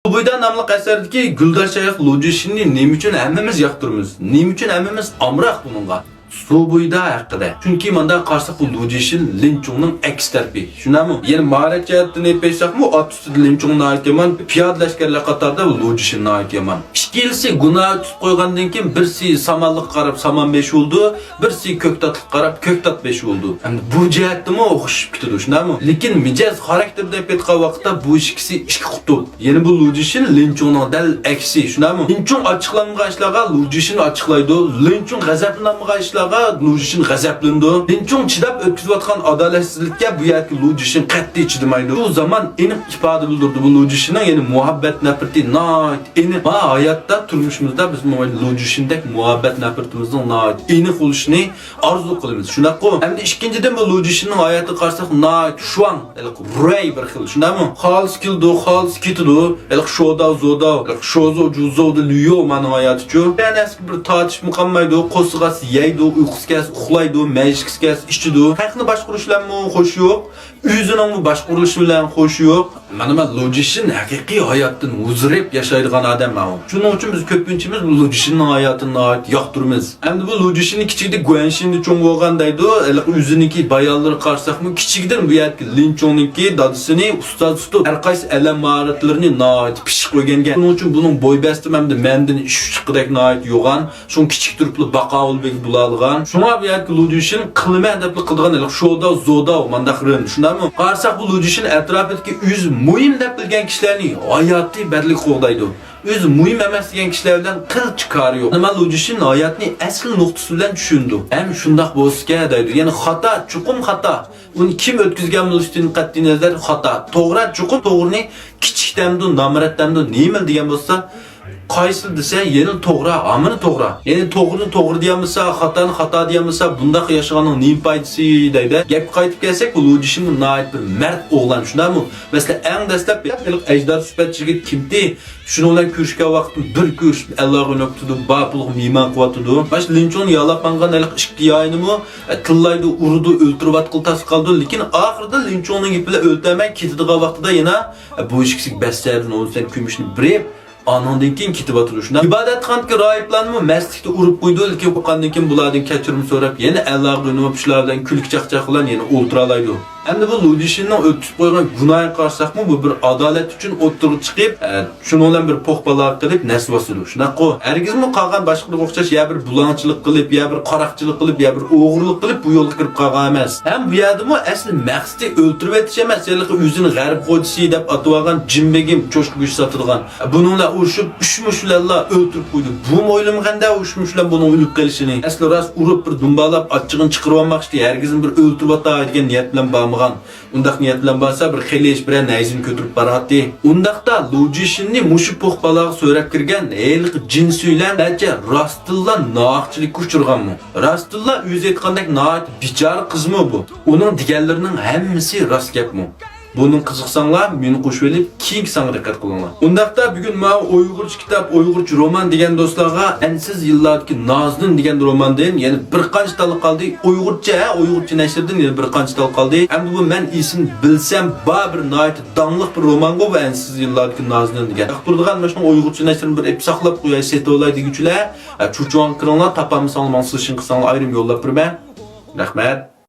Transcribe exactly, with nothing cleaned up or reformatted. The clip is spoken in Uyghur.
سۇ بويىدا ناملىق ئەسەردىكى گۈلدار شايخ لۇ جىشىننى نېمە ئۈچۈن ھەممىمىز ياقتۇرىمىز؟ نېمە ئۈچۈن ھەممىمىز ئامراق بۇنىڭغا؟ سۇ بويىدا ھەققىدە. چۈنكى ماندا قارىساق، بۇ لۇ جىشىن لىن چۇڭنىڭ ئەكس تەرىپى. شۇنداقمۇ؟ يەنە ماھارەت جەھەتتىن ئېلىپ ئېيتساقمۇ، ئات ئۈستىدە لىن چۇڭ ناھايىتى يامان، پىيادە لەشكەرلەر قاتارىدا بۇ لۇ جىشىن ناھايىتى يامان. ئىككىلىسى گۇناھى تۇتۇپ قويغاندىن كېيىن، بىرسى سامانلىققا قاراپ سامان بېشى بولىدۇ، بىرسى كۆكتاتلىققا قاراپ كۆكتات بېشى بولىدۇ. ئەمدى بۇ جەھەتتىمۇ ئوخشىشىپ كېتىدۇ، شۇنداقمۇ؟ لېكىن مىجەز، خاراكتېر دەپ ئېيتقان ۋاقىتتا بۇ ئىككىسى ئىككى قۇتۇپ. يەنە بۇ لۇ جىشىن لىن چۇڭنىڭ دەل ئەكسى، شۇنداقمۇ؟ لىن چۇڭ ئاچچىقلانمىغان ئىشلارغا لۇ جىشىن ئاچچىقلايدۇ. لىن چۇڭ غەزەپلىنەلمىگەن ئىشلارغا لۇ جىشىن غەزەپلىنىدۇ. لىن چۇڭ چىداپ ئۆتكۈزۈۋاتقان ئادالەتسىزلىككە بۇ يەردىكى لۇ جىشىن قەتئىي چىدىمايدۇ. بۇ زامان ئېنىق ئىپادە بىلدۈردى بۇ لۇ جىشىننىڭ، يەنى مۇھەببەت نەپرىتى ناھايىتى ئېنىق. ما ھاياتتا، تۇرمۇشىمىزدا بىز مانا لۇ جىشىندەك مۇھەببەت نەپرىتىمىزنىڭ ناھايىتى ئېنىق بولۇشىنى ئارزۇ قىلىمىز، شۇنداققۇ؟ ئەمدى ئىككىنچىدىن، بۇ لۇ جىشىننىڭ ھاياتىغا قارىساق، ناھايىتى شۇاڭ، ھېلىقى رۇي بىر خىل، شۇنداقمۇ؟ خالىسا كېلىدۇ، خالىسا كېتىدۇ. ھېلىقى شوداۋ، زوداۋ، ھېلىقى شوزو، جۇزوۋدا ليۇ مانىڭ ھاياتىچۇ. بىرەر نەرسىگە بىر تارتىشىپمۇ قالمايدۇ، قورسىقى ئاچسا يەيدۇ، ئۇيقۇسى كەلسە ئۇخلايدۇ، مەيلىسى كەلسە ئىچىدۇ. خەقنى باشقۇرۇش بىلەنمۇ خوشى يوق، ئۆزىنىڭمۇ باشقۇرۇلۇشى بىلەن خوشى يوق. مانا مەن لۇ جىشىن ھەقىقىي ھاياتتىن ھۇزۇرېپ ياشايدىغان ئادەم ماۋۇ. شۇنىڭ ئۈچۈن بىز كۆپىنچىمىز بۇ لۇ جىشىننىڭ ھاياتىنى ناھايىتى ياقتۇرىمىز. ئەمدى بۇ لۇ جىشىن كىچىكىدە گۇەنشىندە چوڭ بولغان دەيدۇ. ھېلىقى ئۆزىنىڭكى بايانلىرىغا قارىساقمۇ، كىچىكىدىن بۇ يەردىكى لىن چۇڭنىڭكى دادىسىنى ئۇستاز تۇتۇپ، ھەر قايسى ئەلەم ماھارەتلىرىنى ناھايىتى پىششىق ئۆگەنگەن. شۇنىڭ ئۈچۈن بۇنىڭ بوي بەستىمۇ ھەمدە مەندىن ئىش چىققۇدەك ناھايىتى يوغان. شۇڭا كىچىك تۇرۇپلا باقاۋۇل بېگى بولالايدىغان. شۇڭا بۇ يەردىكى لۇ جىشىن قىلىمەن دەپلا قىلىدىغان ھېلىقى شوداۋ، زوداۋ مانداقلىرىنى، شۇنداقمۇ؟ قارىساق، بۇ لۇ جىشىن ئەتراپىدىكى ئۆزى مۇھىم دەپ بىلگەن كىشىلەرنى ھاياتىي بەدىلىگە قوغدايدۇ. ئۆزى مۇھىم ئەمەس دېگەن كىشىلەر بىلەن قىلچە كارى يوق. مانا لۇ جىشىن ھاياتنى ئەسلى نۇقتىسى بىلەن چۈشىنىدۇ. ھەم شۇنداق بولسىكەن دەيدۇ. يەنى خاتا، چوقۇم خاتا. ئۇنى كىم ئۆتكۈزگەن بولۇشىدىن قەتئىينەزەر خاتا. توغرا، چوقۇم توغرىنى كىچىك دەمدۇ، نامەرد دەمدۇ، نېمىلا دېگەن بولسا، قايسىلا دېسە، يەنە توغرا، ھامان توغرا. يەنى توغرىنى توغرا دېيەلمىسە، خاتانى خاتا دېيەلمىسە، بۇنداق ياشىغاننىڭ نېمە پايدىسى دەيدۇ. گەپكە قايتىپ كەلسەك، بۇ لۇ جىشىن ناھايىتى بىر مەرد ئوغلان، شۇنداقمۇ؟ مەسىلەن، ئەڭ دەسلەپ ھېلىقى ئەجدار سۈپەتچى يىگىت كىمتى؟ شۇنىڭ بىلەن كۆرۈشكەن ۋاقتىدا بىر كۆرۈشۈپ، ئەللەرگە ئۈنۈپ تۇرىدۇ، بار پۇلغا مېھمان قىلىۋاتىدۇ. مانا شۇ لىن چۇڭنى يالاپ ماڭغان ھېلىقى ئىككى يايىنىمۇ، ئە، تىللايدۇ، ئۇرىدۇ، ئۆلتۈرۈۋاتقىلى تاس قالىدۇ. لېكىن ئاخىرىدا لىن چۇڭنىڭ گېپى بىلەن ئۆلتۈرمەي كېتىدىغان ۋاقتىدا يەنە، ئە، بۇ ئىككىسىگە بەس سەدىن ئون سەنت كۈمۈشنى بېرىپ، ئانىڭدىن كېيىن كېتىۋاتىدۇ. شۇنداق ئىبادەتخانىدىكى راھىبلارنىمۇ مەستلىكتە ئۇرۇپ قويىدۇ، لېكىن قوپقاندىن كېيىن بۇلاردىن كەچۈرۈم سوراپ، يەنە ئەللەرگە ئۈنۈپ، شۇلار بىلەن كۈلكە چاقچاق بىلەن يەنە ئولتۇرالايدۇ. ئەمدى بۇ لۇ جىشىننىڭ ئۆتكۈزۈپ قويغان گۇناھىغا قارىساقمۇ، بۇ بىر ئادالەت ئۈچۈن ئوتتۇرىغا چىقىپ، ئە، شۇنىڭ بىلەن بىر پوق بالاغا قېلىپ نەس باسىدۇ. شۇنداققۇ؟ ھەرگىزمۇ قالغان باشقىلارغا ئوخشاش يا بىر بۇلاڭچىلىق قىلىپ، يا بىر قاراقچىلىق قىلىپ، يا بىر ئوغرىلىق قىلىپ بۇ يولغا كىرىپ قالغان ئەمەس. ھەم بۇ يەردىمۇ ئەسلى مەقسىتى ئۆلتۈرۈۋېتىش ئەمەس، ھېلىقى ئۆزىنى غەرب خوجىسى دەپ ئاتىۋالغان جىن بېگىم چوشقا گۆشى ساتىدىغان. بۇنىڭ بىلەن ئۇرۇشۇپ، ئۈچ مۇش بىلەنلا ئۆلتۈرۈپ قويدى. بۇمۇ ئويلىمىغاندا ئۈچ مۇش بىلەن بۇنىڭ ئۆلۈپ قېلىشىنى. ئەسلى راست ئۇرۇپ بىر دۇمبالاپ، ئاچچىقىنى چىقىرىۋالماقچى، ھەرگىزمۇ بىر ئۆلتۈرۈۋاتاي دېگەن نىيەت بىلەن بارمىغان. ئۇنداق نىيەت بىلەن بارسا، بىر خېلى ھېچ بىرەر نەيزىنى كۆتۈرۈپ باراتتى. ئۇنداقتا لۇ جىشىننى مۇشۇ پوق بالاغا سۆرەپ كىرگەن ھېلىقى جىن سۈيلەن نەچچە راستتىنلا ناھەقچىلىككە ئۇچرىغانمۇ؟ راستتىنلا ئۆزى ئېيتقاندەك ناھايىتى بىچارە قىزمۇ بۇ؟ ئۇنىڭ دېگەنلىرىنىڭ ھەممىسى راست گەپمۇ؟ بۇنىڭغا قىزىقساڭلار، مېنى قوشۇۋېلىپ، كېيىنكى سانغا دىققەت قىلىڭلار. ئۇنداقتا بۈگۈن ماۋۇ ئۇيغۇرچە كىتاب، ئۇيغۇرچە رومان دېگەن دوستلارغا ئەنسىز يىللاردىكى نازنىن دېگەن روماندىن يەنە بىر قانچە تال قالدى. ئۇيغۇرچە، ھە، ئۇيغۇرچە نەشردىن يەنە بىر قانچە تال قالدى. ئەمدى بۇ مەن ئېسىمنى بىلسەم بار بىر ناھايىتى داڭلىق بىر رومانغۇ بۇ ئەنسىز يىللاردىكى نازنىن دېگەن. ياقتۇرىدىغان مۇشۇنىڭ ئۇيغۇرچە نەشرىنى بىر ئېپىپ ساقلاپ قوياي، سېتىۋالاي دېگۈچىلەر، ھە، چۇچۇڭغا كىرىڭلار، تاپالمىساڭلار ماڭا سىلىشىڭ قىلساڭلار ئايرىم يوللاپ بېرىمەن. رەھمەت.